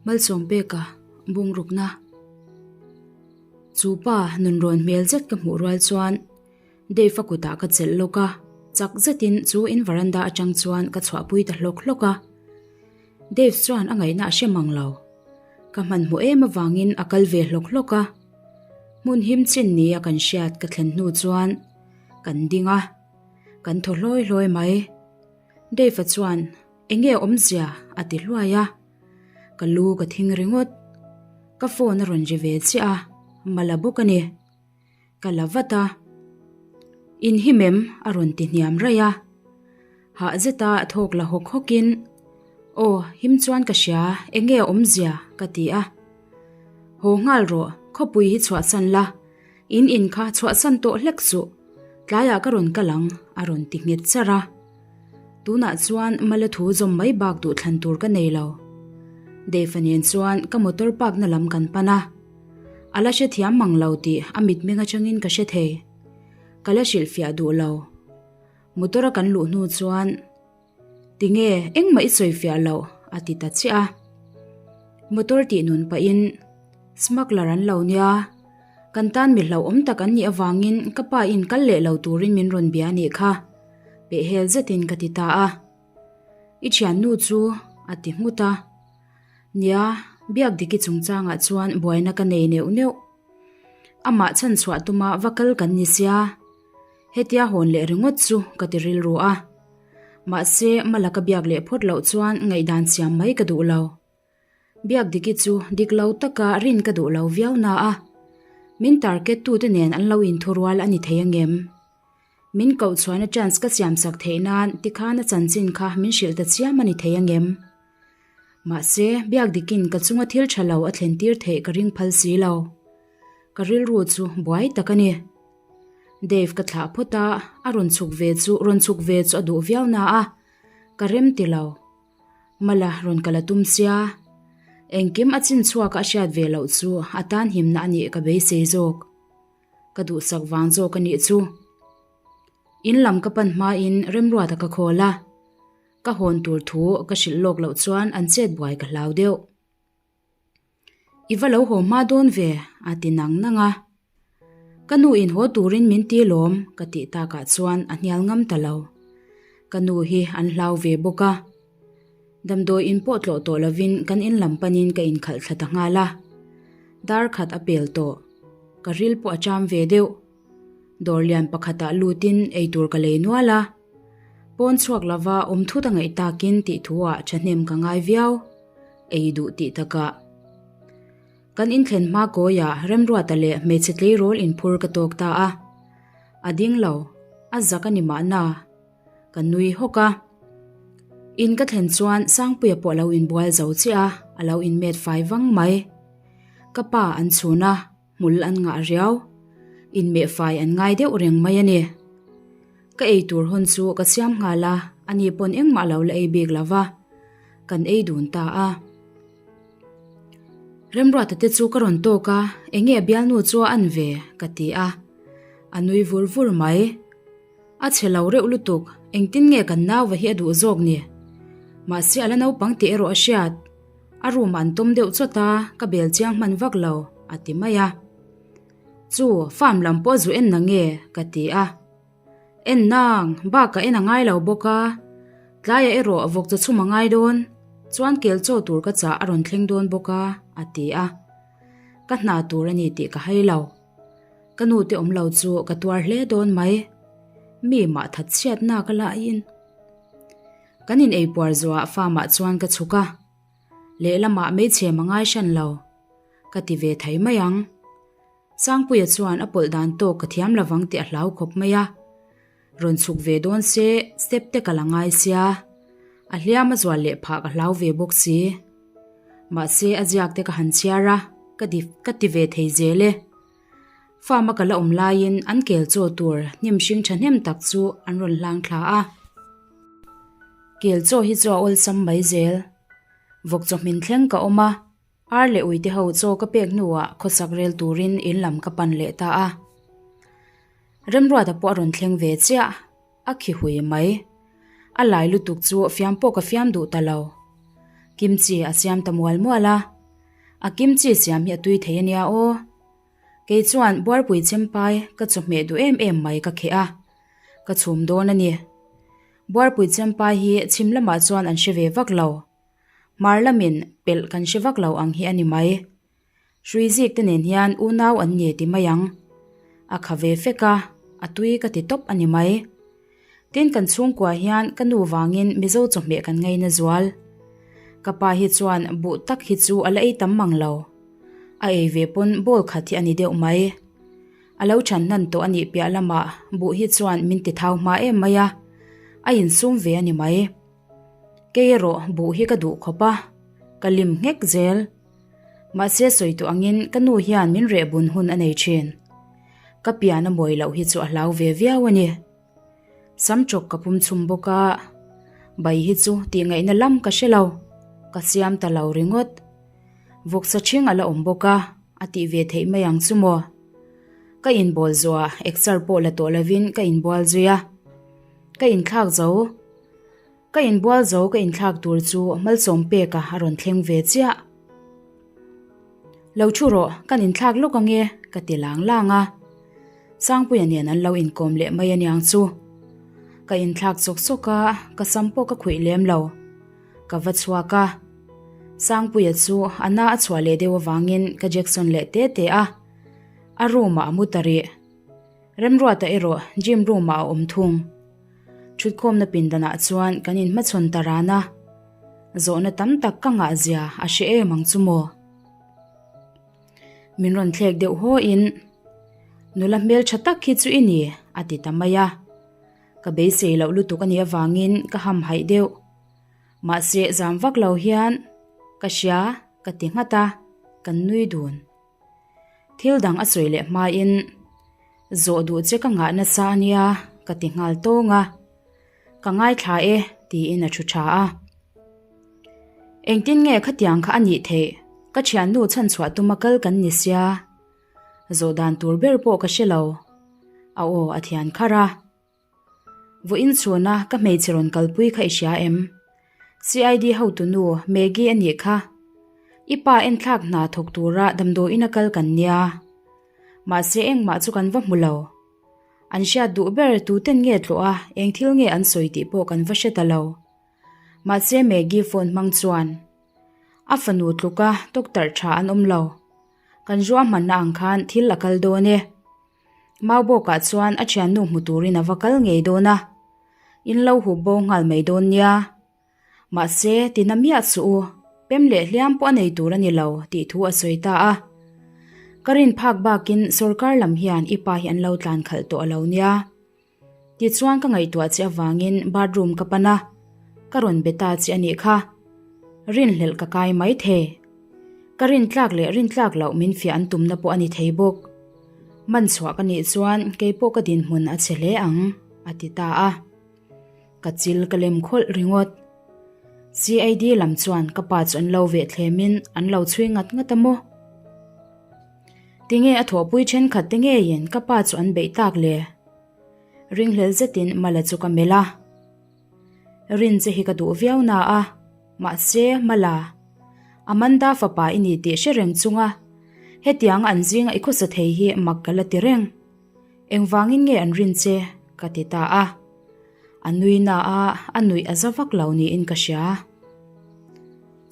Malsawmpeka bungrukna. Chu pa nunrawn hmel zet ka hmuh rual chuan Dave-a kutah ka chelh lawk a, chak zetin chu in veranda atang chuan ka chhuahpui ta hlawk hlawk a. Dave chuan a ngaihna a hre mang lo. Ka hmanhmawh em avangin a kal ve hlawk hlawk a. Hmun him chin nia kan hriat ka thlen hnu chuan kan ding a, kan thaw hlawi hlawi mai. Dave-a chuan Enge awmzia? a ti hluai a. Ka lu ka thing ringawt. Ka phone a rawn ri ve chiah a, mala bawk a ni. Ka la vat a. In him em? a rawn ti hniam raih a. Hah zeta thawk la hawk hawkin, Aw, him chuan ka hria, enge a awmzia? ka ti a. Haw nghal rawh, khawpui hi chhuahsan la, in in kha chhuahsan tawh hlek suh, tlaiah ka rawn kal ang, a rawn ti nghet charh a. Tunah chuan mala thu zawm mai bak duh thlan tur ka nei lo. Dave-a nen chuan ka motor park na lam kan pan a. A la hrethiam mang lo tih a mitmeng atangin ka hre thei. Ka la hrilhfiah duh lo. Motor a kan luh hnu chuan, Tinge engmah i sawifiah loh? a ti ta chiah a. Motor tih nun pahin, Smuggler an lo nia. Kan tan mi hlauhawm tak an nih avangin ka pa in kal leh lo turin min rawn bia a nih kha. Pehhel zetin ka ti ta a. I thiannu chu a ti nghut a. Nia, Biakdiki chungchangah chuan buaina ka nei neuh neuh. Amah chhan chhuah tuma va kal kan ni sia, hetia hawn leh ringawt chu ka ti rilru a. Mahse, Mala ka biak leh phawt loh chuan ngaihdan siam mai ka duh lo. Biakdiki chu dik lo taka rin ka duh lo viau na a, min target tute nen an lo inthurual a ni thei angem? Min koh chhuahna chance ka siamsak theih nan tikhan a chanchin kha min hrilh ta chiam a ni thei angem? Mahse, Biakdikin ka chunga thil tha lo a thlen tir theih ka ring phal si lo. Ka rilru chu buai tak a ni. Dave ka thlah phawt a, a rawn chhuk ve chu rawn chhuk ve chu a duh viau na a, ka rem ti lo. Mala rawn kal a tum sia. Engkim a chin chhuak a hriat ve loh chu a tan himna a nih ka beisei zawk. Ka duhsak vang zawk a nih chu. In lam ka pan hmain Remruata ka khawl a. Ka hawn tur thu ka hrilh lawk loh chuan an chet buai ka hlau deuh. I va lo haw hma dawn ve a ti nang nang a. Ka nu in haw turin min ti lawm ka tih takah chuan a hnial ngam ta lo. Ka nu hi an hlau ve bawk a. Damdawi in pawh tlawh tawh lovin kan in lam panin ka inkhalh thla ta nghal a. Dar khat a pel tawh. Ka ril pawh a cham ve deuh. Dawr lian pakhatah lutin eitur ka lei nual a. Pawn chhuak lova awm thut a ngaih takin tih thuah thahnem ka ngai viau. Ei duh tih takah. Kan inthlen hma kawiah Remruata leh hmeichhe tleirawl inphur ka tawk ta a. A ding lo, a zak a ni mahna. Ka nui hawk a. In ka thlen chuan Sangpuia pawh a lo inbual zo chiah a, a lo inmet fai vang mai. Ka pa an chhun a. Hmul an ngah riau. Inmeh fai an ngai deuh reng mai a ni. Ka ei tur hawn chu ka siam nghal a, ani pawn engmah lo la ei bik lo va, kan ei dun ta a. Remruata te chu ka rawn tawk a, enge a bialnu chu a an ve? ka ti a. A nui vur vur mai. A chhe lo reuh lutuk, engtin nge kan nauva hi a duh zawk ni? Mahse a la naupang tih erawh a hriat. A room an tawm deuh chawt a, ka bel chiang hman vak lo, a ti mai a. Chu, farm lam pawh zu en na nge? ka ti a. En nang, bak a en a ngai lo bawk a. Tlaiah erawh vawk chaw chhum a ngai dawn, chuan kel chaw tur ka chah a rawn thleng dawn bawk a, a ti a. Ka hna tur a ni tih ka hai lo. Ka nu te awm lo chu ka tuar hle dawn mai. Mi mah that chhiat nak a laiin. Kan in eipuar zuah farm ah chuan ka chhuk a, lehlamah hmeichhe ma ngai hran lo, ka ti ve thei mai ang. Sangpuia chuan a pawlh dan tawk ka thiam lovang tih a hlau khawp mai a, rawn chhuk ve dawn se step te ka la ngai sia, a hliam a zual leh phah ka hlau ve bawk si. Mahse a ziak te ka han chhiar a, ka di ka ti ve thei zel e. Farm a ka la awm laiin an kel chaw tur hnim hring thahnem tak chu an rawn hlang thla a. Kel chaw hi chu a awlsam mai zel. Vawk chaw hmin thleng ka awm a, ar leh ui te ho chaw ka pek hnuah khawsak rel turin in lam ka pan leh ta a. Remruata pawh a rawn thleng ve chiah, a khi hui mai. A lai lutuk chu fiam pawh ka fiam duh ta lo. Kimchi a siam ta mual mual a. A kimchi siam hi a tui thei a nia aw. Kei chuan buarpui chempai ka chawhmeh duh em em mai ka kheh a, ka chhum dawn a ni. Buarpui chempai hi chhim lamah chuan an hre ve vak lo. Hmar lamin pelh kan hre vak lo ang hi a ni mai. Hrui zik te nen hian unau an ni ti mai ang. A kha ve fek a, a tui ka ti tawp a ni mai. Tin kan chhungkua hian ka nu vangin Mizo chawhmeh kan ngaina zual. Ka pa hi chuan buh tak hi chu a la ei tam mang lo. A ei ve pawn bowl khat hi a ni deuh mai. A lo than hnan tawh a nih piah lamah buh hi chuan min ti thau hma em mai a, a insum ve a ni mai. Kei erawh buh hi ka duh khawp a, ka lim nghek zel. Mahse sawi tawh angin ka nu hian min reh bun hun a nei thin. Ka pian a mawi loh hi chu a hlau ve viau a ni. Sam chawk ka pum chhum bawk a, bai hi chu tih ngaihna lam ka hre lo, ka siam ta lo ringawt. Vawksa ṭhing a la awm bawk a, a tih ve theih mai ang chu maw. Ka inbawl zuah exer pawh la tawh lovin ka inbual zui a, ka inthlak zo. Ka inbual zo ka inthlak tur chu malsawm peka a rawn thleng ve chiah. Lo thu rawh, kan inthlak lawk ange ka ti lang lang a. Sangpuia nen an lo inkawm leh mai aniang chu. Ka inthlak sawk sawk a, ka sam pawh ka khuih lem lo. Ka va chhuak a. Sangpuia chu a na a chhuah leh deuh avangin ka Jackson leh te te a. A room ah a mu ta rih. Remruata erawh gym room ah a awm thung. Thutkhawmna pindanah chuan kan inhmachhawn ta ran a, zawhna tam tak ka ngah zia a hre em ang chu maw? Min rawn thlek deuh hawiin, Nula hmeltha tak hi chu i ni, a ti ta mai a. Ka beisei loh lutuk a nih avangin ka hamhaih deuh. Mahse zam vak lo hian, Ka hria, ka ti nghat a, kan nui dun. Thil dang a sawi leh hmain, Zawh duh che ka ngah nasa a nia, ka ti nghal tawng a. Ka ngaithla e, tiin a thu tha a. Engtin nge khatiang kha a nih theih? Ka thiannu chhanchhuah tuma kal kan ni sia. Zawh dan tur ber pawh ka hre lo. A aw a thian kharh a. Vawiin chhuna ka hmeichhe rawn kalpui kha i hria em? CID hotunu Maggie a nih kha. I pa enthlak hna thawk tura damdawiin a kal kan nia. Mahse engmah chu kan va hmu lo. An hriat duh ber tuten nge tlawh a, eng thil nge an sawi tih pawh kan va hre ta lo. Mahse Maggie phone hmang chuan a fanu tluka doctor tha an awm lo. Kan ruahmanna ang khan thil a kal dawn e. Maubawkah chuan a thiannu hmu turin a va kal ngei dawn a, in lo hup bo nghal mai dawn nia. Mahse, tina miah suh u, pem leh hliam pawh a nei tur a ni lo tih thu a sawi ta a. Ka rin phak bakin sawrkar lam hian i pa hi an lo tlan khalh tawh a lo nia. Tichuan ka ngaihtuah che avangin bathroom ka pan a, ka rawn be ta che a nih kha. Rinhlelh ka kai mai thei. Ka rintlak leh rintlak loh min fiah an tumna pawh a ni thei bawk. Man chhuah ka nih chuan kei pawh ka dinhmun a chhe hle ang, a ti ta a. Ka chil ka lem khawlh ringawt. CID lam chuan ka pa chu an lo veh thlemin an lo chhui ngat ngat a maw? Tinge a thawhpui thenkhat te ngeiin ka pa chu an beih tak le? Ringhlel zetin Mala chu ka melh a. Rin che hi ka duh viau na a, mahse Mala, Amanda fapa i ni tih hre reng chunga hetiang an zinga i khawsa thei hi mak ka la ti reng. Engvangin nge an rin che? ka ti ta a. A nui na a, a nuih a za vak lo niin ka hria.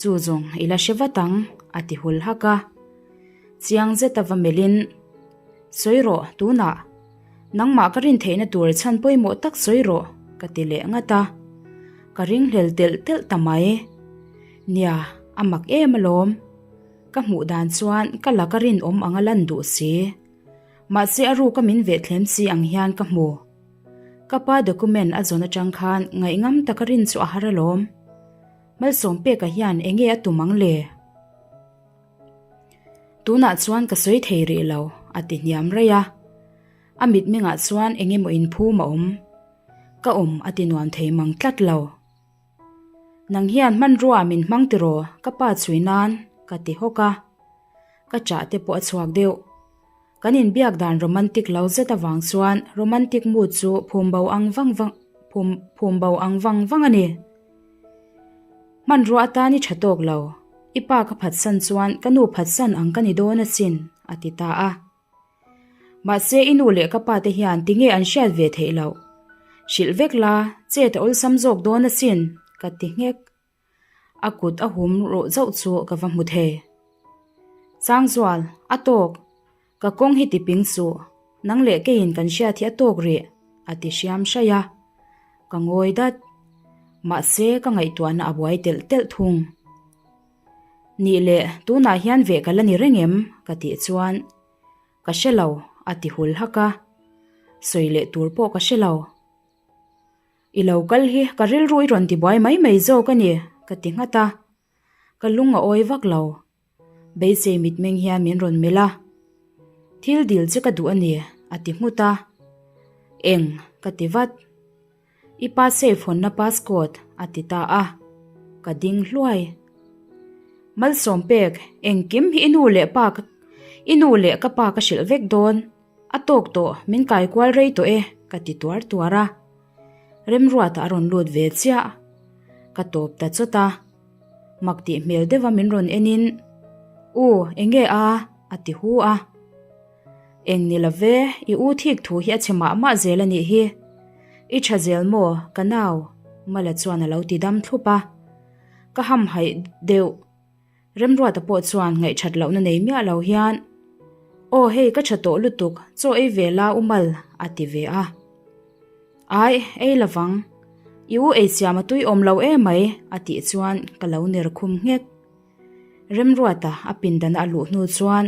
Chu zawng i la hre vat ang, a ti hul hak a. Chiang zeta va melhin, Sawi rawh, tunah. Nangmah ka rin theihna tur chhan pawimawh tak sawi rawh, ka ti leh ngat a. Ka ringhlel telh telh ta mai. Nia, a mak em alawm. Ka hmuh dan chuan ka laka rinawm anga lan duh si. Mahse a ruka min veh thlem si ang hian ka hmu. Ka pa document a zawn atang khan ngaihngam taka rin chu a har alawm. Malsawm peka hian enge a tum ang le? Tunah chuan ka sawi thei rih lo, a ti hniam raih a. A mitmengah chuan eng emaw inphum a awm. Ka awm a ti nuam thei mang tlat lo. Nang hian hmanrua min hmang tiraw ka pa chhui nan, ka ti hawk a. Ka chah te pawh a chhuak deuh. Kan inbiak dan romantic lo zet avang chuan romantic mood chu phum bo ang vang vang phum phum bo ang vang vang a ni. Hmanrua atan i tha tawk lo. I pa ka phatsan chuan ka nu phatsan ang ka ni dawn asin, a ti ta a. Mahse i nu leh ka pa te hian tinge an hriat ve theih loh? Hrilh vek la, chet a awlsam zawk dawn asin, ka ti nghek. A kut a hum ruh zauh chu ka va hmu thei. Sangzual, a tawk, ka kawng hi tiping suh, nang leh keiin kan hriat hi a tawk rih, a ti hriam hraih a. Ka ngawi dat. Mahse ka ngaihtuahna a buai telh telh thung. Nih leh, tunah hian veh ka la ni reng em? ka tih chuan, Ka hre lo, a ti hul hak a. Sawi leh tur pawh ka hre lo. I lo kal hi ka rilru i rawn tibuai mai mai zawk a ni, ka ti nghat a. Ka lung a awi vak lo. Beisei mitmeng hian min rawn melh a. Thil dil che ka duh a ni, a ti nghut a. Eng, ka ti vat. I pa safe hawnna passcode, a ti ta a. Ka ding hluai. Malsawm pek, engkim hi i nu leh pa i nu leh ka pa ka hrilh vek dawn. A tawk tawh, min kai kual rei tawh e, ka ti tuar tuar a. Remruata a rawn lut ve chiah. Ka tawp ta chawt a. Mak tih hmel deuha min rawn enin, U, enge a? a ti hu a. Eng ni lo ve, i u thik thu hi a chhe mah mah zel a nih hi. I tha zel maw, ka nau? Mala chuan a lo ti dam thlup a. Ka hamhaih deuh. Remruata pawh chuan ngaihthat lohna nei miah lo hian, Aw hei ka tha tawh lutuk, chaw ei ve la u Mal, a ti ve a. Ai, ei lovang. I u ei siam a tui awm lo emai, a tih chuan ka lo ner khum nghek. Remruata a pindana a luh hnu chuan,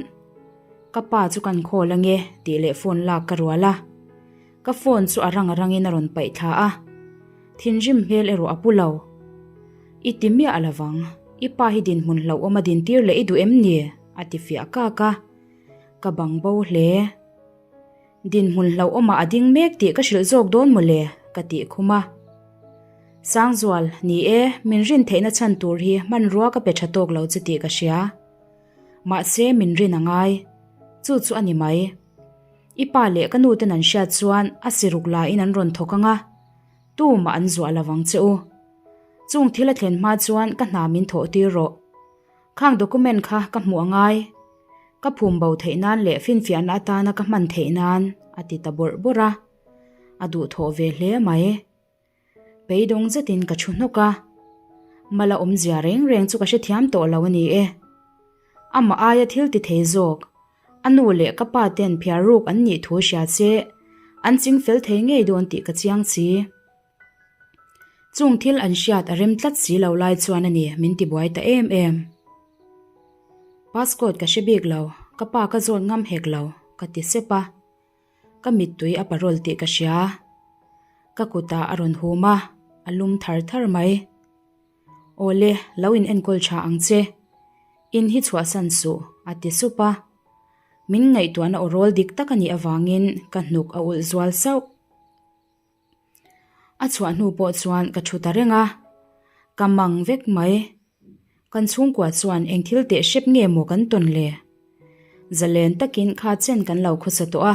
Ka pa chu kan call ange, tih leh phone lak ka rual a. Ka phone chu a rang a rangin a rawn paih thla a, thinrim hmel erawh a pu lo. I ti miah lovang, i pa hi dinhmun hlauhawm a dintir leh i duh em ni? a ti fiah kak a, ka bang bo hle. Dinhmun hlauhawmah a ding mek tih ka hrilh zawk dawn mawle ka tih khum a. Sangzual, ni e, min rin theihna chhan tur hi hmanrua ka pe tha tawk lo che tih ka hria. Mahse min rin a ngai. Chu chu a ni mai. I pa leh ka nu ten an hriat chuan a siruk laiin an rawn thawk ang a, tumah an zuah lo vang che u. Chung thil a thlen hma chuan ka hna min thawh tir rawh. Khang document kha ka hmuh a ngai. Ka phum bo theih nan leh finfiahna atana ka hman theih nan, a ti ta bawrh bawrh a. A duhthawh ve hle mai. Beidawng zetin ka thu hnawk a, Mala awmzia reng reng chu ka hrethiam tawh lo a ni e. Amah aia thil ti thei zawk, a nu leh ka pa ten phiar ruk an nih thu hria che, an ching fel thei ngei dawn tih ka chiang si. Chung thil an hriat a rem tlat si lo lai chuan a ni min tibuai ta em em. Passcode ka hre bik lo, ka pa ka zawt ngam hek lo, ka ti sep a. Ka mittui a parawl tih ka hria. Ka kutah a rawn hum a, a lum thar thar mai. Awle, lo in enkawl tha ang che. In hi chhuahsan suh, a ti sup a. Min ngaihtuahna aw rawl dik tak a nih avangin ka hnuk a ulh zual sauh. A chhuah hnu pawh chuan ka thu ta reng a, ka mang vek mai. Kan chhungkua chuan eng thil teh hrep nge maw kan tawn le? Zalen takin kha chen kan lo khawsa tawh a,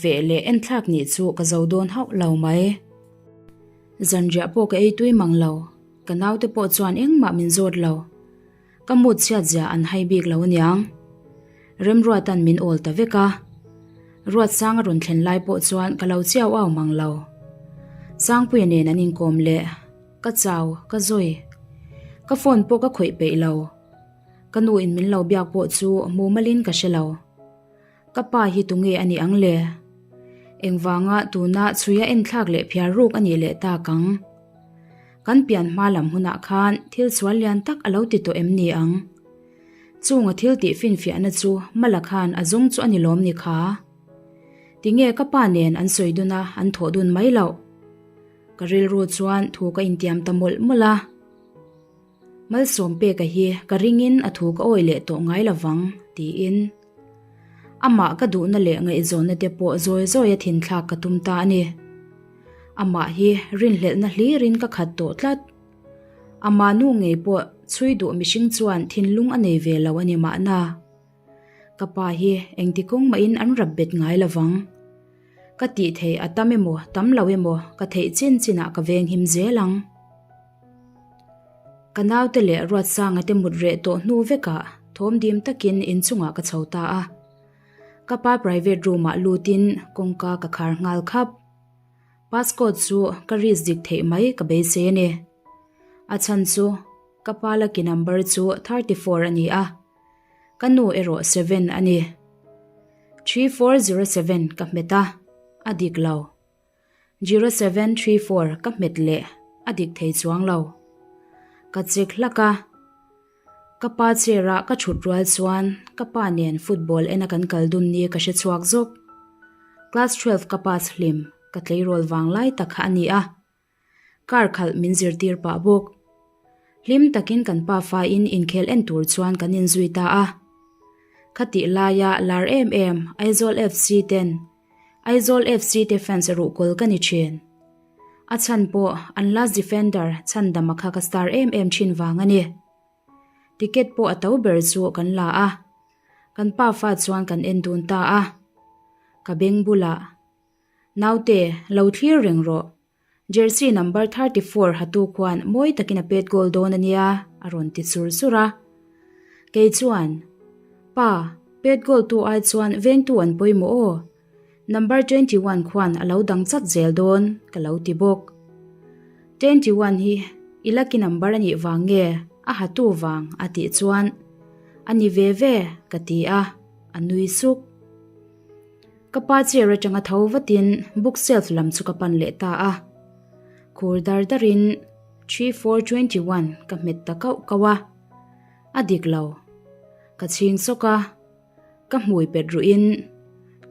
veh leh enthlak nih chu ka zo dawn hauh lo mai. Zanriah pawh ka ei tui mang lo, ka naute pawh chuan engmah min zawt lo. Ka mood chhiat zia an hai bik lo aniang. Remruatan min awl ta vek a. Ruatsanga rawn thlen lai pawh chuan ka lo chiau au mang lo. Sangpuia nen an inkawm leh. Ka chau, ka zawi. Ka phone pawh ka khawih peih lo. Ka nu in min lo biak pawh chu mumalin ka hre lo. Ka pa hi tunge a nih ang le? Engvanga tuna chhuia enthlak leh phiar ruk a nih leh tak ang? Kan pian hma lam hunah khan thil sual lian tak a lo ti tawh em ni ang? Chunga thil tih finfiahna chu Mala khan a zawng chu a ni lawm ni kha? Tinge ka pa nen an sawi dun a, an thawh dun mai loh? Ka rilru chuan thu ka intiam ta mawlh mawlh a. Malsawm peka hi ka ringin a thu ka awih leh tawh ngai lovang, tiin. Amah ka duhna leh ngaihzawnna te pawh zawi zawia thinthlak ka tum ta a ni. Amah hi rinhlelhna hlirin ka khat tawh tlat. Amah nu ngei pawh chhui duh mihring chuan thinlung a nei ve lo a ni mahna. Ka pa hi engti kawng mahin an rap bet ngai lovang. Ka tih theih a tam emaw tam lo emaw ka theih chin chinah ka venghim zel ang. Ka naute leh Ruatsanga te mut reh tawh hnu vekah thawm dim takin inchungah ka chho ta a. Ka pa private room ah lutin kawngka ka khar nghal khap. Passcode chu ka risk dik theih mai ka beisei a ni. A chhan chu ka pa lucky number chu 34 a ni a, ka nu erawh seven a ni. 3407 ka hmet a, a dik lo. 0734 ka hmet leh a dik thei chuang lo. Ka check hlak a. Ka pa chair ah ka thut rual chuan ka pa nen football en a kan kal dun ni ka hre chhuak zawk. Class 12 ka pass hlim ka tleirawl vang lai tak kha a ni a. Car khalh min zirtir pah bawk. Hlim takin kan pa fain inkhel en tur chuan kan inzui ta a. Khatih laia lar em em Aizawl FC ten Aizawl FC te fans ruhkawl ka ni thin. A chhan pawh an last defender Chhandama kha ka star em em thin vang a ni. Ticket pawh a to ber chu kan la a. Kan pa fa chuan kan en dun ta a. Ka beng bulah, Naute, lo thlir reng rawh. Jersey number 34 hatu khuan mawi takin a pet goal dawn a nia, a rawn ti chur chur a. Kei chuan, Pa, pet goal tu ai chuan vengtu an pawimawh aw. Number 21 khuan a lo dang chat zel dawn, ka lo ti bawk. 21 hi i lucky number a nih vang nge a hatu vang a tih chuan, A ni ve ve, ka ti a, a nui suk. Ka pa chair atanga tho vatin book shelf lam chu ka pan leh ta a. Khur dar darin 3421 ka hmet ta kauh kauh a. A dik lo. Ka chhing sawk a. Ka hmui pet ruhin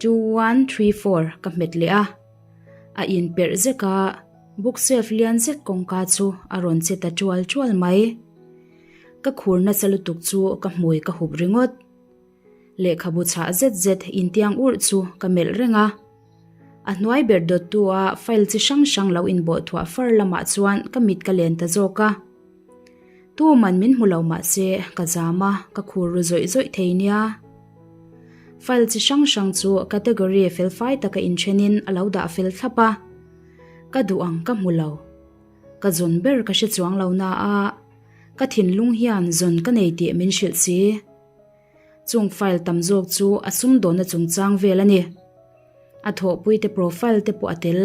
2134 ka hmet leh a. A inperh zek a, book shelf lian zet kawngka chu a rawn che ta tual tual mai. Ka khur nasa lutuk chu ka hmui ka hup ringawt. Lehkhabu chhah zet zet intiang urh chu ka melh reng a. A hnuai ber dawttu a file chi hrang hrang lo inbawh thuah far lamah chuan ka mit ka len ta zawk a. Tuman min hmu lo mah se ka zam a, ka khur ru zawih zawih thei nia. File chi hrang hrang chu category felfai taka inthenin a lo dah fel thlap a. Ka duh ang ka hmu lo. Ka zawn ber ka hre chuang lo na a, ka thinlung hian zawn ka nei tih min hrilh si. Chung file tam zawk chu a sumdawnna chungchang vel a ni. A thawhpuite profile te pawh a tel.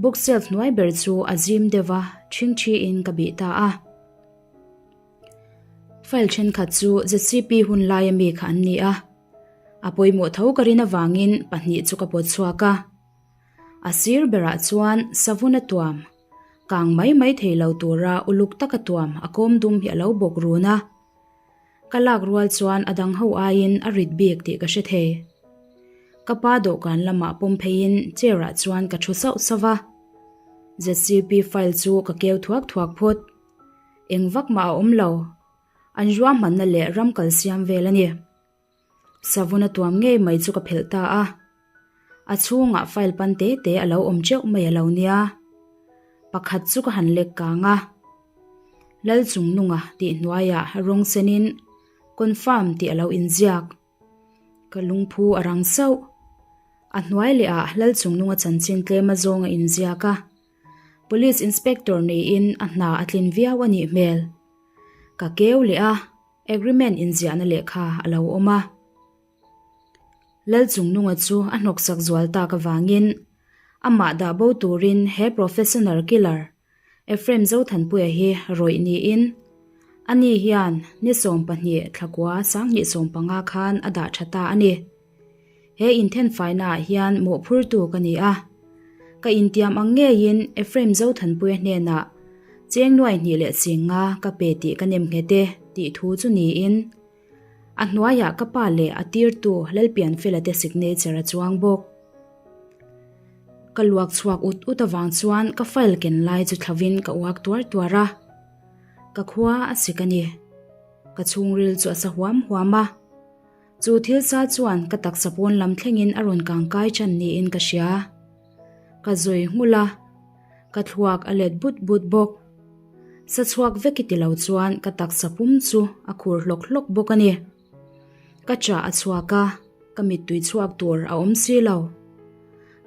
Bookshelf hnuai ber chu a zim deuh a, ṭhingṭhiin ka bih ta a. File ṭhenkhat chu ZCP hun laia mi kha an ni a. A pawimawh tho ka rin avangin pahnih chu ka pawt chhuak a. A sir berah chuan savun a tuam. Kang mai mai thei lo tura uluk taka tuam a kawm dum hi a lo bawk run a. Ka lak rual chuan a dang ho aiin a rit bik tih ka hre thei. Ka pa dawhkan lamah pawm pheiin chair ah chuan ka thu sauh sauh va. ZCP file chu ka keu thuak thuak phawt. Eng vak mah a awm lo. An ruahmanna leh ram kal siam vel a ni. Savun a tuam ngei mai chu ka phelh ta a. A chhungah file pan te te a lo awm teuh mai a lo nia. Pakhat chu ka han lek kang a. Lal chungnunga tih hnuaiah rawng senin confirm tih a lo inziak. Ka lungphu a rang sauh. A hnuai leh ah Lal chungnunga chanchin tlem azawng a inziak a. Police inspector niin a hna a tlin viau a nih hmel. Ka keu leh a. Agreement inziahna lehkha a lo awm a. Lalchungnunga chu a hnawksak zual tak avangin amah dah bo turin he professional killer Ephraim Zothanpuia hi rawih niin ani hian ni 12 thlakua 2015 khan a dah tha ta a ni. He inthenfainaah hian mawhphurtu ka ni a. Ka intiam ang ngeiin Ephraim Zothanpuia hnenah cheng nuai hnih leh ching nga ka pe tih ka nem nghet e tih thu chu niin a hnuaiah ka pa leh a tirtu Lalpianfela te signature a chuang bawk. Ka luak chhuak ut ut avang chuan ka file ken lai chu thlavin ka uak tuar tuar a. Ka khua a sik a ni. Ka chhungril chu a sa huam huam a. Chu thil sa chuan ka taksa pawn lam thlengin a rawn kang kai chan niin ka hria. Ka zawi nghulh a, ka thluak a let but but bawk. Sa chhuak vek i ti lo chuan ka taksa pum chu a khur hlawk hlawk bawk a ni. Ka chah a chhuak a, ka mittui chhuak tur a awm si lo.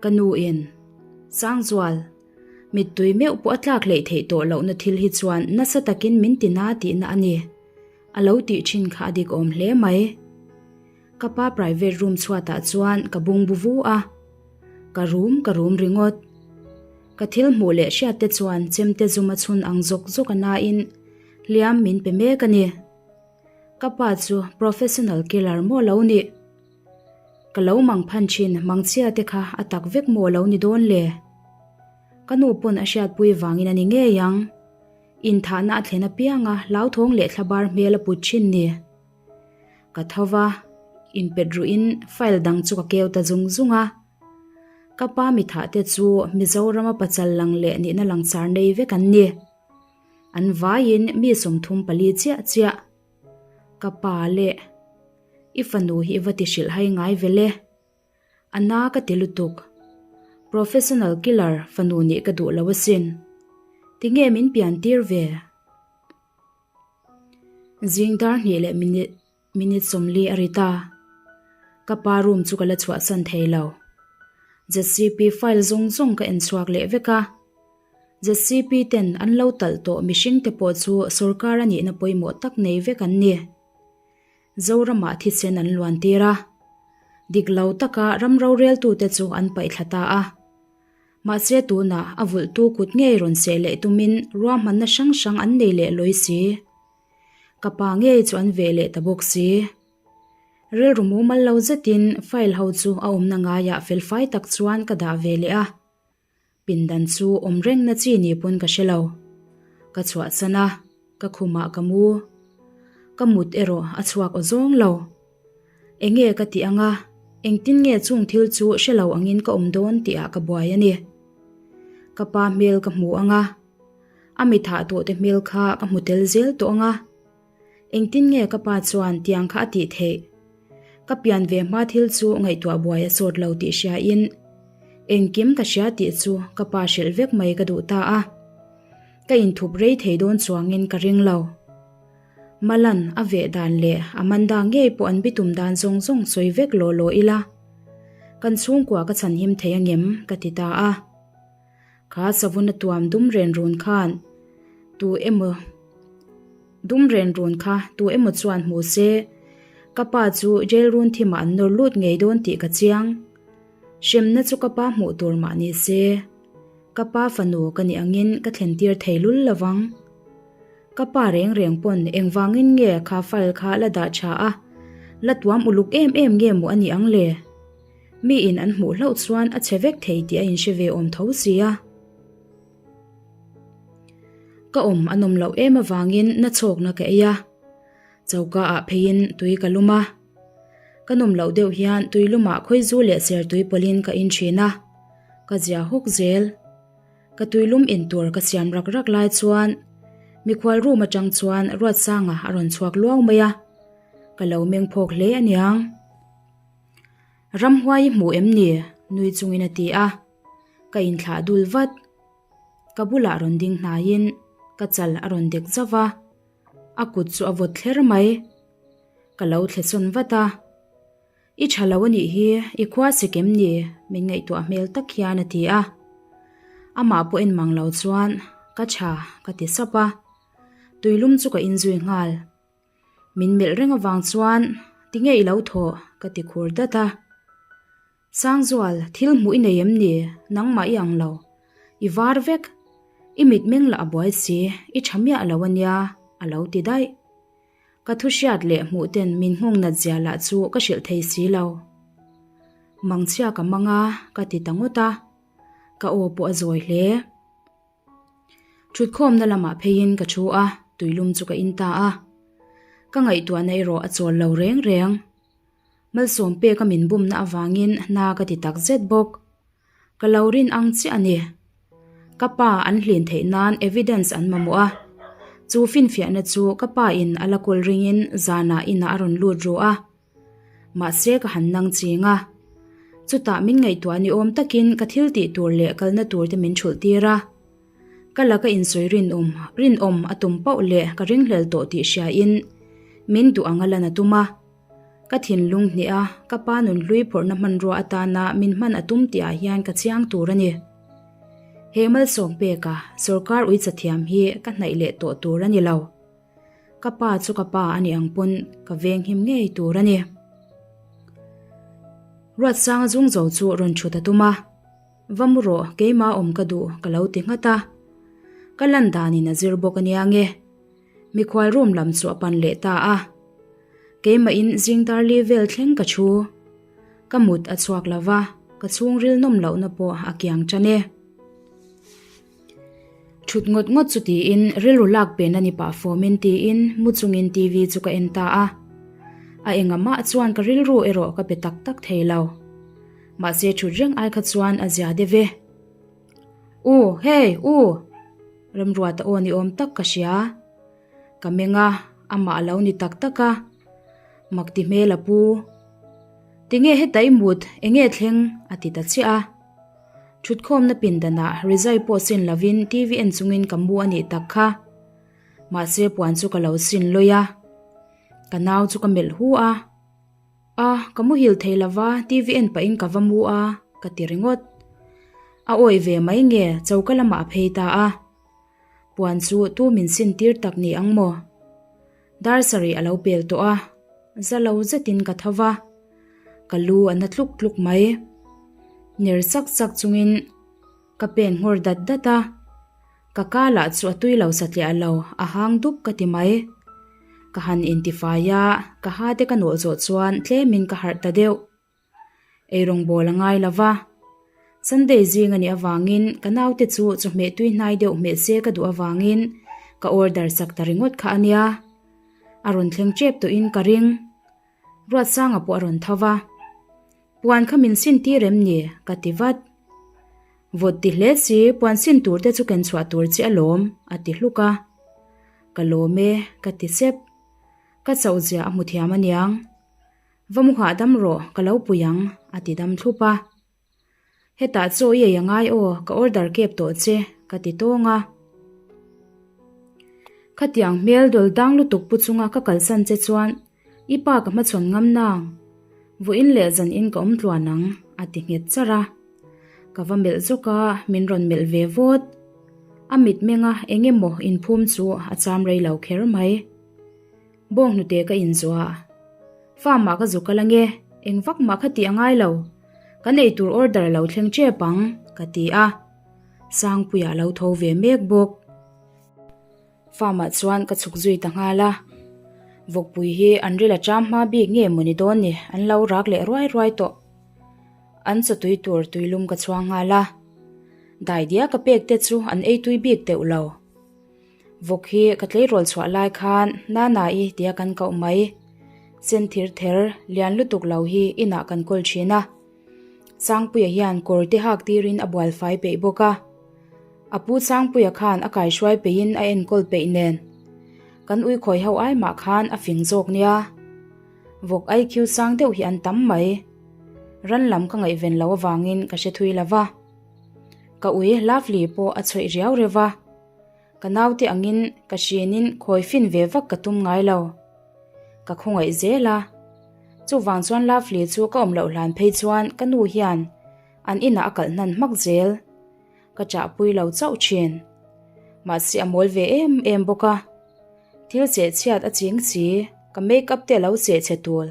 Ka nu in, Sangzual! Mittui meuh pawh a tlak hleih theih tawh lohna thil hi chuan nasa takin min ti na tihna a ni. A lo tih thin kha a dik awm hle mai. Ka pa private room chhuatah chuan ka bungbu vu a, ka rum ka rum ringawt. Ka thil hmuh leh hriat te chuan chemte zum a chhun ang zawk zawk a nain hliam min pe mek a ni. Ka pa chu professional killer maw lo nih? Ka lo mang phan thin mangchhia te kha a tak vek maw lo ni dawn le? Ka nu pawn a hriatpui vangin a ni ngei ang. Inthahna a thlen apianga hlauthawng leh thlabar hmel a put thin ni. Ka tho va, inpet ruhin file dang chu ka keu ta zung zung a. Ka pa mithah te chu Mizorama pachal lang leh nihna langchar nei vek an ni. An vaiin mi 34 chiah chiah. Ka pa leh i fanu hi i va ti hrilh hai ngai vel e. A na ka ti lutuk. Professional killer fanu nih ka duh lo asin. Tinge min pian tir ve? Zing dar hnih leh minute minute 40 a ri ta. Ka pa room chu ka la chhuahsan thei lo. ZCP file zawng zawng ka en chhuak leh vek a. ZCP ten an lo talh tawh mihring te pawh chu sorkar a nihna pawimawh tak nei vek an ni. Zoramah thisen an luan tir a. Dik lo taka ram roreltute chu an paihthla ta a. Mahse tunah a vulhtu kut ngei rawn seh leh tumin ruahmanna hrang hrang an nei leh lawi si. Ka pa ngei chu an veh leh ta bawk si. Rilru mumal lo zetin file ho chu a awmna ngaiah felfai tak chuan ka dah ve leh a. Pindan chu awm rengna chi ni pawn ka hre lo. Ka chhuahsan a, ka khumah ka mu. Ka mut erawh a chhuak aw zawng lo. Enge ka tih anga, engtin nge chung thil chu hre lo angin ka awm dawn tihah ka buai a ni. Ka pa hmel ka hmu anga, a mi thah tawhte hmel kha ka hmu tel zel tawh anga. Engtin nge ka pa chuan tiang kha a tih theih? Ka pian ve hma thil chu ngaihtuah buai a sawt lo tih hriain engkim ka hria tih chu ka pa hrilh vek mai ka duh ta a. Ka inthup rei thei dawn chuangin ka ring lo. Malan a veh dan leh Amanda ngei pawh an bitum dan zawng zawng sawi vek law law ila kan chhungkua ka chhanhim thei angem ka ti ta a. Kha savun a tuam dum ren run khan tu emaw dum ren run kha tu emaw chuan hmu se ka pa chu jail run thimah an nawr lut ngei dawn tih ka chiang. Hremna chu ka pa hmuh tur mah ni se ka pa fanu ka nih angin ka thlen tir thei lul lovang. Ka pa reng reng pawn engvangin nge kha file kha la dah tha a, la tuam uluk em em nge maw a nih ang le? Mi in an hmuh hlauh chuan a chhe vek thei tih a inhre ve awm tho sia. Ka awm a nawm loh em avangin na chhawkna ka ei a, choka ah pheiin tui ka lum a. Ka nawm loh deuh hian tui lumah khawizu leh sertui pawlhin ka in thin a, ka zia hawk zel. Ka tuilum in tur ka siam rak rak lai chuan mikhual room atang chuan Ruatsanga a rawn chhuak luau mai a, ka lo meng phawk hle aniang. Ramhuai i hmu em ni? nui chungin a ti a, ka inthlah dul vat. Ka bulah rawn ding hnaiin ka chal a rawn dek zauh a, a kut chu a vawt thler mai. Ka lo thle sawn vat a, I tha lo a nih hi, i khua sik em ni? min ngaihtuah hmel tak hian a ti a. Amah pawh en mang lo chuan, Ka tha, ka ti sap a. Tuilum chu ka inzui nghal. Min melh reng avang chuan, Tinge i lo thawh? ka ti khur dat a. Sangzual, thil hmuh i nei em ni? Nangmah i ang lo. I var vek. I mitmeng lah a buai si, i tha miah lo a nia, a lo ti daih. Ka thu hriat leh hmuh ten min nghawng nat zia lah chu ka hrilh thei si lo. Mangchhia ka mang a, ka ti ta ngawt a. Ka aw pawh a zawi hle. Thutkhawmna lamah pheiin ka thu a, tuilum chu ka in ta a. Ka ngaihtuahna erawh a chawl lo reng reng. Malsawm peka min bumna avangin hna ka ti tak zet bawk. Ka lo rin ang chiah a ni. Ka pa an hlin theih nan evidence an mamawh a. Chu finfiahna chu ka pa in a la kawl ringin zanah inah a rawn lut ru a. Mahse ka han nang ching a. Chutah min ngaihtuah ni awm takin ka thil tih tur leh kalna tur te min thulh tir a. Ka laka insawi rinawm rinawm a tum pauh leh ka ringhlel tawh tih hriain min duh ang a lan a tum a. Ka thinlung hnih a, ka pa nunhlui phawrhna hmanrua atana min hman a tum tihah hian ka chiang tur a ni. He malsawm peka sorkar uicha thiam hi ka hnaih leh tawh tur a ni lo. Ka pa chu ka pa a nih ang pawn ka venghim ngei tur a ni. Ruatsanga zung zo chu rawn thut a tum a, Va mu rawh, keimah awm ka duh ka lo ti nghat a. Ka lan danin a zir bawk a nia nge. Mikhual room lam chu a pan leh ta a. Keimahin zing darli vel thleng ka thu. Ka mut a chhuak lo va, ka chhungril nawm lohna pawh a kiang tan e. Thut ngawt ngawt chu tiin rilru lak pen a ni pah fawmin tiin mu chungin TV chu ka en ta a. A enga mah chuan ka rilru erawh ka pe tak tak thei lo. Mahse thut reng ai kha chuan a zia deuh e. U, hei, u! Remruata aw ni awm tak ka hria. Ka meng a, amah a lo ni tak tak a. Mak ti hmel a pu. Tinge heta i mut, enge thleng? a ti ta chiah a. Thutkhawmna pindanah rizai pawh sin lovin TV en chungin ka mu a nih tak kha. Mahse puan chu ka lo sin lawi a. Ka nau chu ka melh hu a. A, ka muhil thei lova TV en pahin ka va mu a, ka ti ringawt. A awih ve mai nge choka lamah a phei ta a. Puan chu tu min sin tir tak ni ang maw? Dar sarih a lo pel tawh a, za lo zetin ka tho va, ka lu a na tluk tluk mai. Ner chak chak chungin ka pen nghawr dat dat a, ka ka lah chu a tui lo satliah lo, a hang dup ka ti mai. Ka han intifai a, ka ha te ka nawh zawh chuan tlemin ka harh ta deuh. Eirawng bawl a ngai lo va. Sunday zing a nih avangin ka naute chu chawhmeh tui hnai deuh hmeh se ka duh avangin ka order sak ta ringawt kha a nia. A rawn thleng tep tawhin ka ring. Ruatsanga pawh a rawn tho va. Puan kha min sin tir em ni? ka ti vat. Vawt ti hle si, puan sin tur te chu ken chhuah tur chi alawm, a ti hluk a. Ka lawm e, ka ti sep. Ka chauh zia a hmu thiam aniang. Va mu hahdam rawh, ka lo pui ang, a ti dam thlup a. Hetah chaw i ei a ngai aw, ka order kep tawh che, ka ti tawng a. Khatiang hmel dawl dang lutuk pu chunga ka kalsan che chuan i pa ka hmachhawn ngam nang, vawiin leh zanin ka awm tluan ang, a ti nghet charh a. Ka va melh zawk a, min rawn melh ve vawt. A mitmenga eng emaw inphum chu a cham rei lo kher mai. Bawnghnute ka inzuah. Farm ah ka zu kal ange, eng vak mah kha tih a ngai lo. Kan eitur order a lo thleng tep ang, ka ti a. Sangpuia a lo tho ve mek bawk. Farm ah chuan ka chhuk zui ta nghal a. Vawkpui hi an ril a ṭam hma bik nge mawni dawn ni, an lo rak leh ruai ruai tawh. An chawtui tur tuilum ka chhuang nghal a. Daidia ka pek te chu an eitui bik teuh lo. Vawk hi ka tleirawl chhuah lai khan Nana-i tia kan koh mai. Sen thir ther lian lutuk lo hi inah kan kawl thin a. Sangpuia hian kawr te hak tirin a bual fai peih bawk a. A pu Sangpuia khan a kaihruai peihin a enkawl peih nen. Kan uikhawi ho ai mah khan a fing zawk nia. Vawk IQ sang deuh hi an tam mai. Ran lam ka ngaihven lo avangin ka hre thui lo va. Ka ui Lovely pawh a chhawih riau reuh va. Ka naute angin ka hrinin khawi fin ve vak ka tum ngai lo. Ka khawngaih zel a. Chuvang chuan Lovely chu ka awm loh hlan phei chuan ka nu hian an inah a kalh hnan hmak zel. Ka chahpui lo chauh thin. Mahse a mawl ve em em bawk a. Thil cheh chhiat a ching si, ka make up te a lo cheh chhe tul.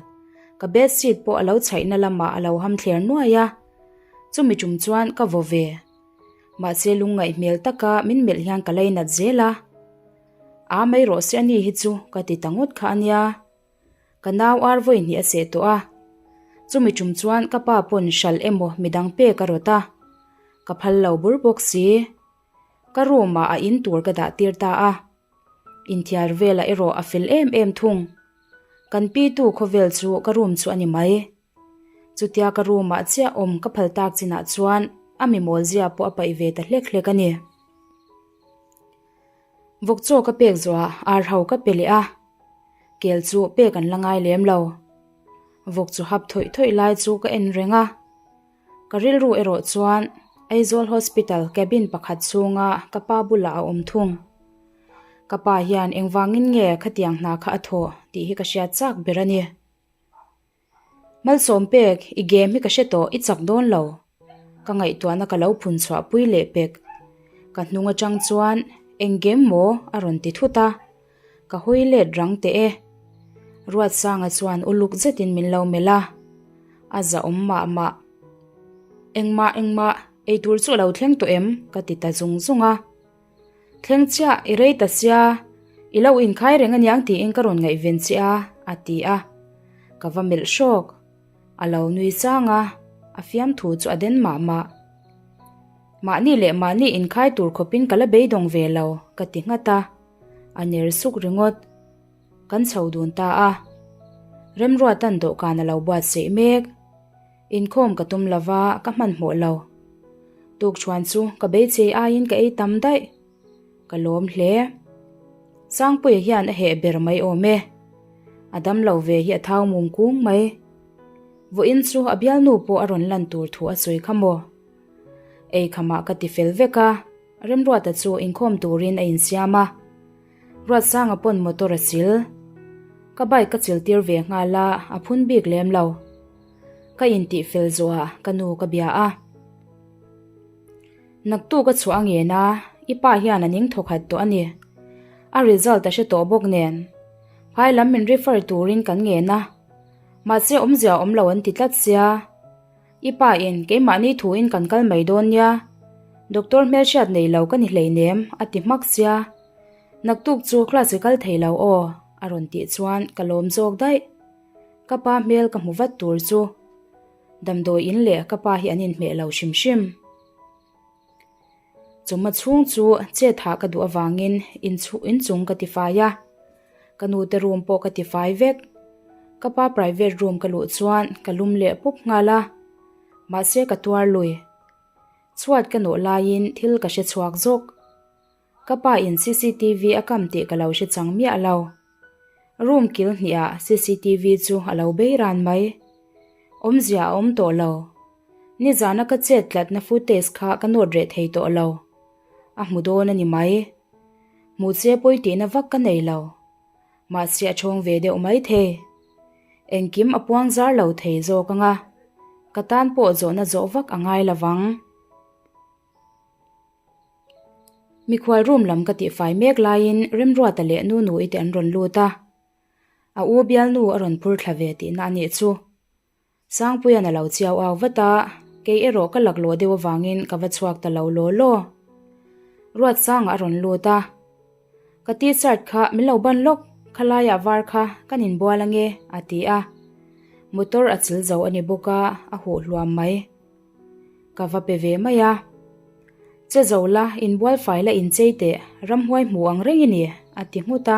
Ka bed sheet pawh a lo chhaihna lamah a lo ham thler nuai a. Chumi tum chuan ka vaw ve. Mahse lungngaih hmel taka min melh hian ka lainat zel a. A mai rawh se ani hi chu ka ti ta ngawt kha ania. Ka nau ar vawi hnih a seh tawh a. Chumi tum chuan ka pa pawn hral emaw midang pek a rawt a. Ka phal lo bur bawk si. Ka room ah a in tur ka dah tir ta a. Inthiar velah erawh a fel em em thung. Kan pi tu khawvel chu ka room chu a ni mai. Chutia ka room ah chiah awm ka phal tak chinah chuan a mi mawl zia pawh a paih ve ta hlek hlek a ni. Vawk chaw ka pek zawhah ar ho ka pe leh a, kel chu pek an la ngai lem lo. Vawk chu hap thawih thawih lai chu ka en reng a, ka rilru erawh chuan Aizawl Hospital cabin pakhat chhunga ka pa bulah a awm thung. Ka pa hian engvangin nge khatiang hna kha a thawh tih hi ka hriat chak ber a ni. Malsawm pek, i game hi ka hre tawh, i chak dawn lo. Ka ngaihtuahna ka lo phun chhuah pui leh pek. Ka hnung atang chuan eng game maw a rawn ti thut a, ka hawi let rang teh e. Ruatsanga chuan uluk zetin min lo melh a, a zahawm mah mah. Engmah engmah eitur chu a lo thleng tawh em? ka ti ta zung zung a. Thleng chiah i rei ta sia, i lo inkhai reng aniang tiin ka rawn ngaihven che a, a ti a. Ka va melh hrawk. A lo nui chang a, a fiamthu chu a den mah mah. Mahni leh mahni inkhai tur khawpin ka la beidawng ve lo, ka ti nghat a. A ner suk ringawt. Kan chho dun ta a. Remruatan dawhkan a lo buatsaih mek. Inkhawm ka tum lova ka hmanhmawh lo. Tukṭhuan chu ka beichei aiin ka ei tam daih. Ka lawm hle. Sangpuia hian a heh ber mai awm e. A damlo ve hi a thau mum kung mai. Vawiin chu a bialnu pawh a rawn lan tur thu a sawi kha maw? Ei khamah ka ti fel vek a, Remruata chu inkhawm turin a insiam a. Ruatsanga pawn motor a chil. Ka bike ka chil tir ve nghal a, a phun bik lem lo. Ka intih fel zawhah ka nu ka bia a. Naktuk a chhuah a ngen a, i pa hian a ning thawkhat tawh a ni. A result a hre tawh bawk nen. Phai lam min refer turin kan ngen a. Mahse awmzia awm lo an ti tlat sia. I pa in keimahni thuin kan kal mai dawn nia. Doctor hmelhriat nei lo ka ni hleinem a ti hmak sia. Naktuk chu class i kal thei lo aw a rawn tih chuan ka lawm zawk daih. Ka pa hmel ka hmu vat tur chu damdawi in leh ka pa hi an inhmeh lo hrim hrim. Chawhma chhung chu chet hah ka duh avangin inchung ka tifai a, ka nute room pawh ka tifai vek. Ka pa private room ka luh chuan ka lum leh pup nghal a, mahse ka tuar lui. Chhuat ka nawh laiin thil ka hre chhuak zawk. Ka pa in cctv a kam tih ka lo hre chang miah lo. Room kil hnih ah cctv chu a lo bei ran mai. Awmzia a awm tawh lo. Nizana ka chet tlatna footage kha ka nawt reh thei tawh lo. A hmu dawn a ni mai. Hmuh che pawi tihna vak ka nei lo. Mahse a chhawng ve deuh mai thei. Engkim a puang zar lo thei zawk anga ka tan pawh zawhna zawh vak a ngai lovang. Mikhual room lam ka tihfai mek laiin Remruata leh Nunui te an rawn lut a. A u bialnu a rawn phur thla ve tihna a nih chu. Sangpuia'n a lo chiau au vat a, kei erawh ka laklawh deuh avangin ka va chhuak ta lo law law. Ruatsanga a rawn lut a, Ka t-shirt kha min lo ban lawk, khalaiah var kha kan inbual ange a ti a. Motor a chil zo a ni bawk a, a huh hluam mai. Ka va pe ve mai a. Che zo la, inbual fai la inchei teh, ramhuai hmu ang reng i ni, a ti nghut a.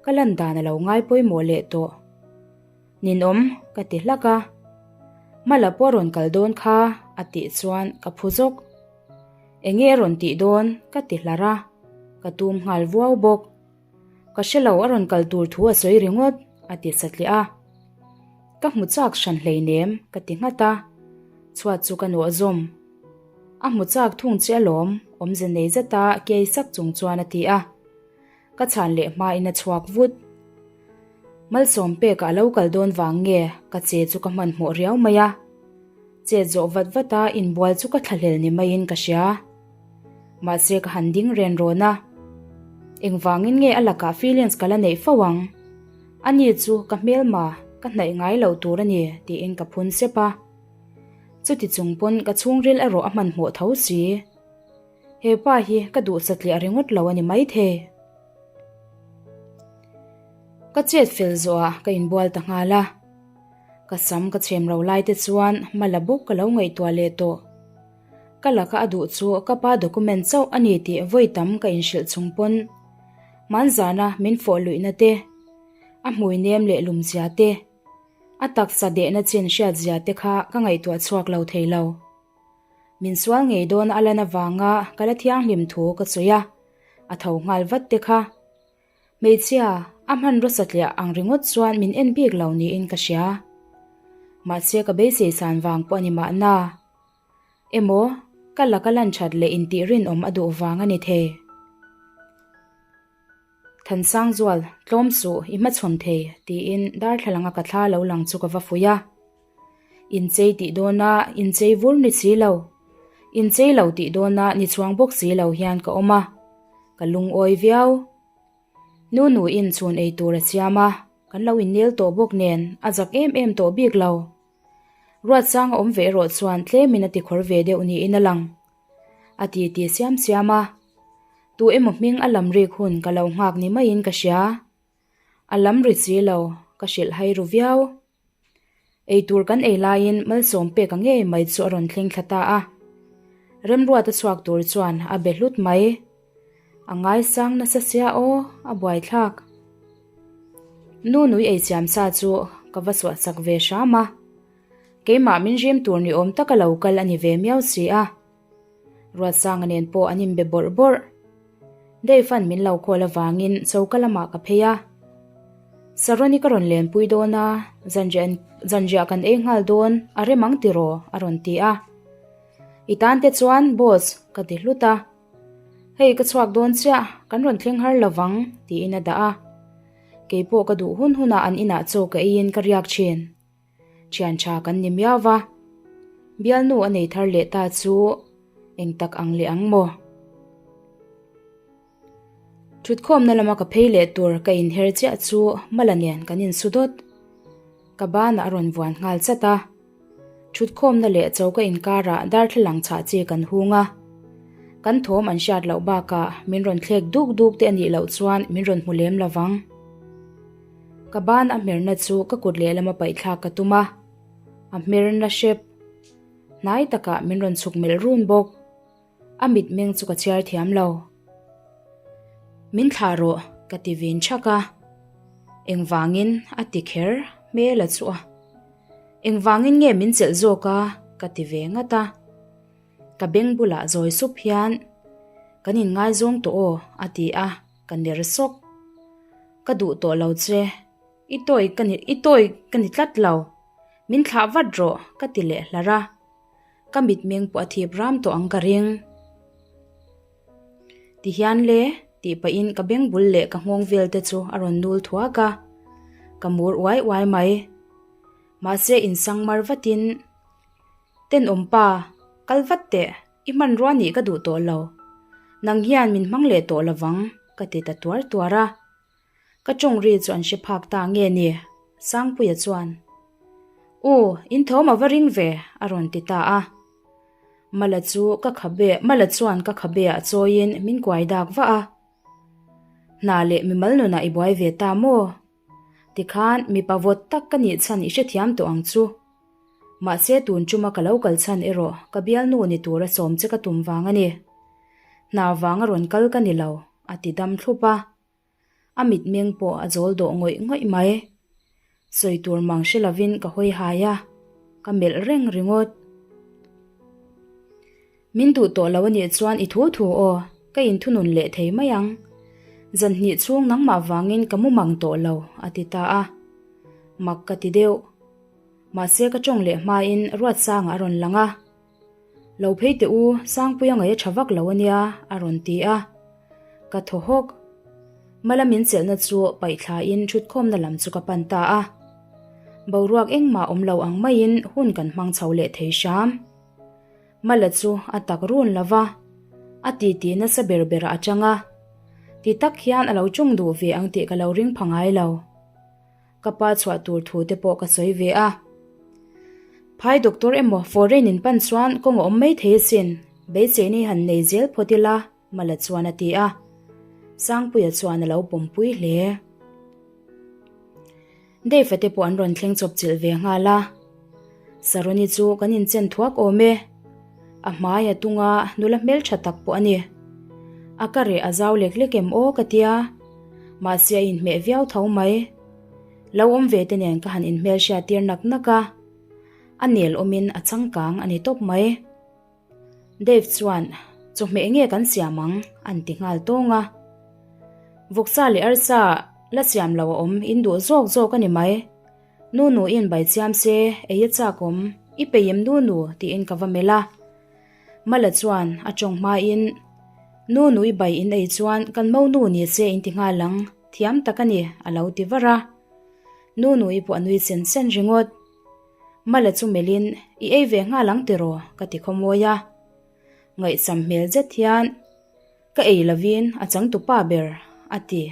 Ka lan dan a lo ngai pawimawh leh tawh. Ninawm, ka ti hlak a. Mala pawh a rawn kal dawn kha, a tih chuan ka phu zawk. Enge a rawn tih dawn? ka ti hlar a, ka tum nghal vuau bawk. Ka hre lo a rawn kal tur thu a sawi ringawt, a ti satliah a. Ka hmu chak hran hleinem, ka ti nghat a. Chhuat chu ka nuah zawm. A hmu chak thung che alawm, awmze nei zeta kei sak chung chuan a ti a. Ka chhan leh hmain a chhuak vut. Malsawm pekah a lo kal dawn vang nge ka che chu ka hmanhmawh riau mai a. Chet zawh vat vat a inbual chu ka thlahlel ni maiin ka hria. Mahse ka han ding ren rawn a. Engvangin nge a lakah feelings ka la neih fo ang? Ani chu ka hmelma ka hnaih ngai loh tur a ni tiin ka phun sep a. Chuti chung pawn ka chhungril erawh a hmanhmawh tho si. He pa hi ka duh satliah ringawt lo a ni maithei. Ka chet fel zawhah ka inbual ta nghal a. Ka sam ka chhem ro lai te chuan hma la bawk ka lo ngaihtuah leh tawh. Ka laka a duh chu ka pa document chauh a ni tih vawi tam ka inhrilh chung pawn hmanzana min fawh luihna te, a hmui nem leh lum zia te, a taksa dehna chin hriat zia te kha ka ngaihtuah chhuak lo thei lo. Min sual ngei dawn a lan avanga ka la thianghlim thu ka sawi a, a tho nghal vat te kha. Hmeichhia, a hmanraw satliah ang ringawt chuan min en bik lo niin ka hria. Mahse ka beisei san vang pawh a ni mahna. Emaw, ka laka lan that leh intih rinawm a duh vang a ni thei. Thansangzual, tlawm suh, i hmachhawn thei, tiin darthlalanga ka thla lo lang chu ka va fuih a. Inchei tih dawna inchei vur ni si lo. Inchei lo tih dawna ni chuang bawk si lo hian ka awm a, ka lungawi viau. Nunuin chhun ei tur a siam a, kan lo innel tawh bawk nen a zak em em tawh bik lo. Ruatsang a awm ve erawh chuan tlemin a tikhawr ve deuh niin a lang. A ti ti siam siam a, tu emaw hming a lam rik hun ka lo nghak ni maiin ka hria. A lam ri si lo, ka hrilh hai ru viau. Eitur kan ei laiin malsawm pek a ngei mai chu a rawn thleng thla ta a. Remruata chhuak tur chuan a be hlut mai. A ngaisang nasa sia aw, a buaithlak. Nu nui ei siam sa chu ka va suahsak ve hram a. Keimah min rim tur ni awm taka lo kal a ni ve miau si a. Ruatsanga nen pawh an inbe bawrh bawrh. Dave-a'n min lo call avangin choka lamah ka phei a. Saroni ka rawn lenpui dawn a, zanriah zanriah kan ei nghal dawn, a rem ang tiraw? a rawn ti a. I tan te chuan boss ka ti hlut a. Hei ka chhuak dawn chiah, kan rawn thleng har lo vang tiin a dah a. Keipawh ka duh hun hunah an inah chaw ka eiin ka riak thin. Thian tha kan ni miau va, bialnu a nei thar leh ta chu eng tak ang leh ang maw? Thutkhawmna lama ka phei leh tur ka inher chiah chu Mala nen kan insu dawt. Ka banah a rawn vuan nghal chat a. Thutkhawmna leh choka inkarah darthlalang chhah chi kan hung a. Kan thawm an hriat loh bakah min rawn thlek duk duk te a nih loh chuan min rawn hmu lem lo vang. Ka ban a hmerna chu ka kut lehlam a paihthlak ka tum a, a hmerna hrep hnai takah min rawn chhuk melh run bawk. A mitmeng chu ka chhiar thiam lo. Min thlah rawh ka ti vin thak a, engvangin a ti kher hmel a chu a. Engvangin nge min chelh zawk a ka ti ve ngat a. Ka beng bulah zawi sup hian kan inngaizawng tawh aw a ti a, ka ner sawk. Ka duh tawh lo che, i tawi ka ni, i tawi ka ni tlat lo, min thlah vat rawh ka ti leh hlar a, ka mitmeng pawh a thip ram tawh ang ka ring. Tihian le, tih pahin ka beng bul leh ka nghawng vel te chu a rawn nul thuak a, ka mur uai uai mai. Mahse insang mar vatin, Tenawm pa, kal vat teh. I hmanrua nih ka duh tawh lo. Nang hian min hmang leh tawh lovang, ka ti ta tuar tuar a. Ka tawng ri chu an hre phak ta nge ni? Sangpuia chuan, U, in thawm a va ring ve, a rawn ti ta a. Mala chu ka khabe, Mala chuan ka khabeah chawiin min kuai dak vah a. Hna leh mimal nunah i buai ve ta maw? Tikhan mipa vawt tak ka nih chhan i hrethiam tawh ang chu. Mahse tun chuma ka lo kal chhan erawh ka bialnu ni tura sawm che ka tum vang a ni. Hna vanga rawn kal ka ni lo, a ti dam thlup a. A mitmeng pawh a zawl dawh ngawih ngawih mai. Sawi tur mang hre lovin ka hawi hai a, ka melh reng ringawt. Min duh tawh lo a nih chuan i thu thu aw, ka inthunun leh thei mai ang. Zan hnih chhung nangmah vangin ka mu mang tawh lo, a ti ta a. Mak ka ti deuh. Mahse ka tawng leh hmain Ruatsanga a rawn lang a. Lo phei teh u, Sangpuia ngaih a tha vak lo a nia, a rawn ti a. Ka thaw hawk. Mala min chelhna chu paih thlain thutkhawmna lam chu ka pan ta a. Boruak engmah awm lo ang maiin hun kan hmang chho leh thei hram. Mala chu a tak run lo va, a titi nasa ber berah a chang a. Ti tak hian a lo ṭawng duh ve ang tih ka lo ring pha ngai lo. Ka pa chhuah tur thu te pawh ka sawi ve a. Phai doctor emaw foreign in pan chuan kawng a awm mai thei asin, beiseina hi han nei zel phawt ila, Mala chuan a ti a. Sangpuia chuan a lo pawmpui hle. Dave-a te pawh an rawn thleng chawp chilh ve nghal a. Saroni chu kan inchen thuak awm e. A hmai a tung a, nula hmeltha tak pawh a ni. A ka reh a zau lek lek em aw ka tia. Mahse a inhmeh viau tho mai. Lo awm ve te nen ka han inhmelhriat tir nak nak a. A nel awmin a changkang a ni tawp mai. Dave chuan, Chawhmeh nge kan siam ang? an ti nghal tawng a. Vawksa leh arsa la siam lo a awm in duh zawk zawk a ni mai. Nunu in bai chiam se, ei a chak awm, i peih em Nunu? tiin ka va melh a. Mala chuan a tawng hmain, Nunu i bai in ei chuan kan monu ni se in ti nghal ang, thiam tak a ni, a lo ti var a. Nunu i pawh a nui sen sen ringawt. Mala chu melhin, I ei ve nghal ang tiraw? ka ti khawmawi a. Ngaihsam hmel zet hian, Ka ei lovin a changtupa ber, a ti.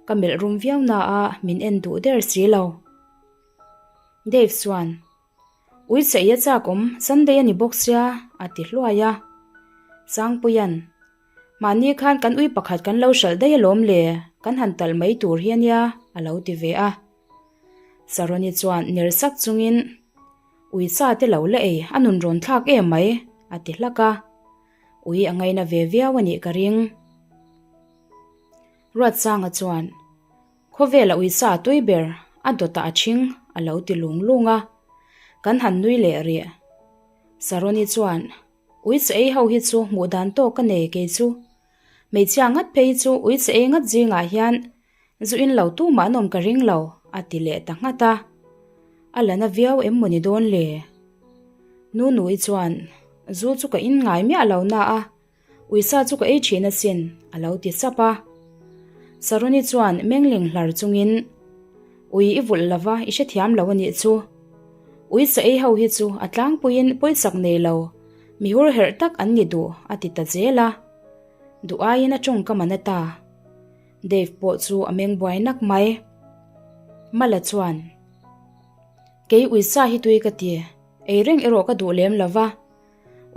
Ka melh rum viau na a, min en duh der si lo. Dave chuan, Ui che i a chak awm, Sunday a ni bawk sia, a ti hluai a. Sangpuia'n, Mahni khan kan ui pakhat kan lo hralh daih alawm le, kan han talh mai tur hi a nia, a lo ti ve a. Saroni chuan ner sak chungin, Ui cha te lo la ei, a nun rawn thlak em mai, a ti hlak a. Ui a ngaina ve viau a nih ka ring. Ruatsanga chuan, Khawvela uisa a tui ber, a dawtah a ṭhing, a lo ti lung lung a. Kan han nui leh rih. Saroni chuan, Uisa ei ho hi chu hmuh dan tawk ka nei kei chu. Hmeichhia ngat phei hi chu uisa ei ngat zingah hian zu in lo tumah an awm ka ring lo, a ti leh ta nghat a. A la na viau em maw ni dawn le? Nunui chuan, Zu chu ka in ngai miah lo na a, Uisa chu ka ei thin asin, a lo ti sap a. Saroni chuan mengling hlar chungin, Ui i vulh lova i hrethiam lo a nih chu. Uisa ei ho hi chu a tlangpuiin pawisak nei lo, mi hur herh tak an ni duh, a ti ta zel a. Duh aiin a tawngkam a na ta. Dave pawh chu a meng buai nak mai. Mala chuan, Kei uisa hi tui ka ti, ei reng erawh ka duh lem lova.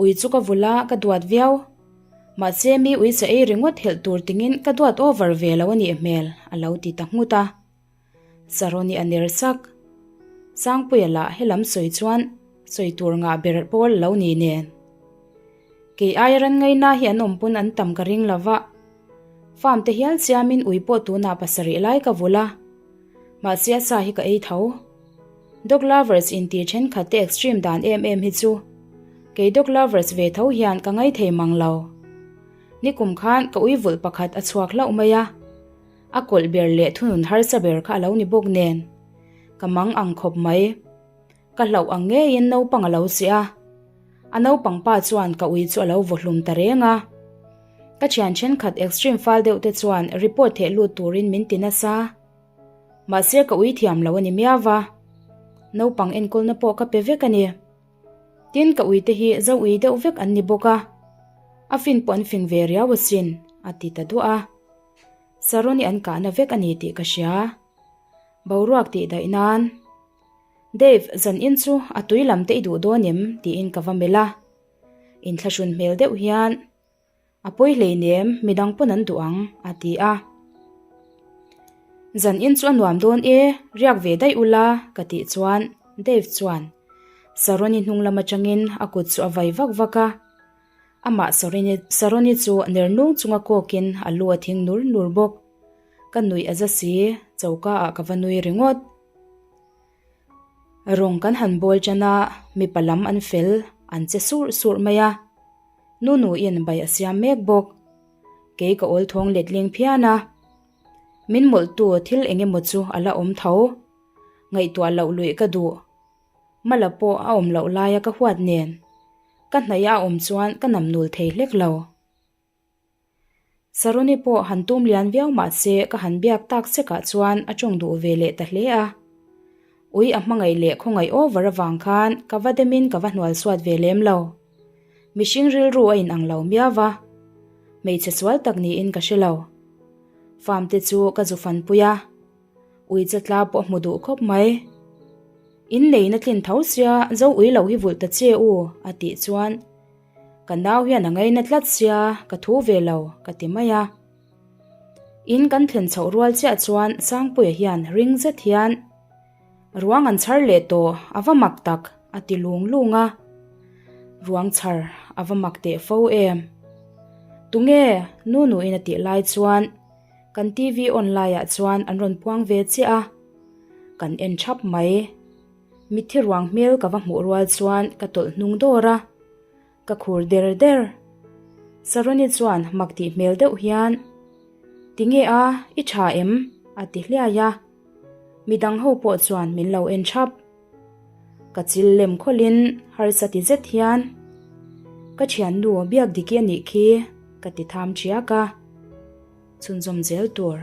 Ui chu ka vul a, ka duat viau. Mahse mi ui sa ei ringawt helh tur tingin ka duat over ve lo a nih hmel, a lo ti ta nghut a. Saroni a ner sak. Sangpuia lah helam sawi chuan sawi tur ngah ber pawl lo ni nen. Kei aia ran ngaina hi an awm pawn an tam ka ring lo va. Farm te hial siamin ui pawh tunah pasarih lai ka vul a. Mahse a sa hi ka ei tho. Dog lovers inti thenkhat te extreme dan em em hi chu kei dog lovers ve tho hian ka ngai thei mang lo. Nikum khan ka ui vulh pakhat a chhuak hlauh mai a, a kawlh ber leh thunun harsa ber kha a lo ni bawk nen ka mang ang khawp mai. Ka hlauh ang ngeiin naupang a lo si a, a naupang pa chuan ka ui chu a lo vaw hlum ta reng a. Ka thian thenkhat extreme fal deuh te chuan report theh lut turin min ti nasa. Mahse ka ui thiam lo a ni miau va, naupang enkawlna pawh ka pe vek a ni. Tin ka ui te hi zo ui deuh vek an ni bawk a, a fin pawh an fing ve riau asin, a ti ta duah a. Saroni an kahna vek a ni tih ka hria. Boruak tih daih nan. Dave, zan in chu a tui lam te i duh dawn em? tiin ka va melh a. Inthlahrun hmel deuh hian. A pawi hleinem, midang pawn an duh ang, a ti a. Zan in chu a nuam dawn e, riak ve daih ula, ka tih chuan Dave chuan Saroni hnung lam atangin a kut chu a vai vak vak a. Amah Saroni chu ner nung chunga kawkin a lu a thing nur nur bawk. Ka nuih a za si, choka ah ka va nui ringawt. Rawng kan han bawl tan a, mipa lam an fel, an che surh surh mai a. Nunuin bai a siam mek bawk. Kei ka awl thawng letling phian a. Min mawlhtu thil eng emaw chu a la awm tho. Ngaihtuah loh luih ka duh. Mala pawh a awm loh laia ka huat nen. Ka hnaih a awm chuan ka namnul thei hlek lo. Saroni pawh han tum lian viau mah se ka han biak tak sekah chuan a tawng duh ve leh ta hle a. Ui a hmangaih leh khawngaih over avang khan ka va demin ka va hnual suat ve lem lo. Mihring rilru a inang lo miau va. Hmeichhe sual tak niin ka hre lo. Farm te chu ka zu fanpui a. Ui chatla pawh a hmu duh khawp mai. In neina tlin tho sia zo ui lo hi vulh ta che u a tih chuan Ka nau hian a ngaina tlat sia, ka thu ve lo, ka ti mai a. In kan thlen chhoh rual chiah chuan Sangpuia hian ring zet hian, Ruang an chhar leh tawh, a va mak tak, a ti lung lung a. Ruang chhar a va mak teh fo em? Tunge? Nunuin a tih lai chuan kan TV on laiah chuan an rawn puang ve chiah a, kan en thap mai. Mitthi ruang hmel ka va hmuh rual chuan ka tawlh hnung dawr a, ka khur der der. Saroni chuan mak tih hmel deuh hian, Tinge a, i tha em? a ti hliai a. Midang ho pawh chuan min lo en thap. Ka chil lem khawlhin harsa ti zet hian, Ka thiannu biak diki a nih khi, ka ti tham thiak a. Chhunzawm zel tur.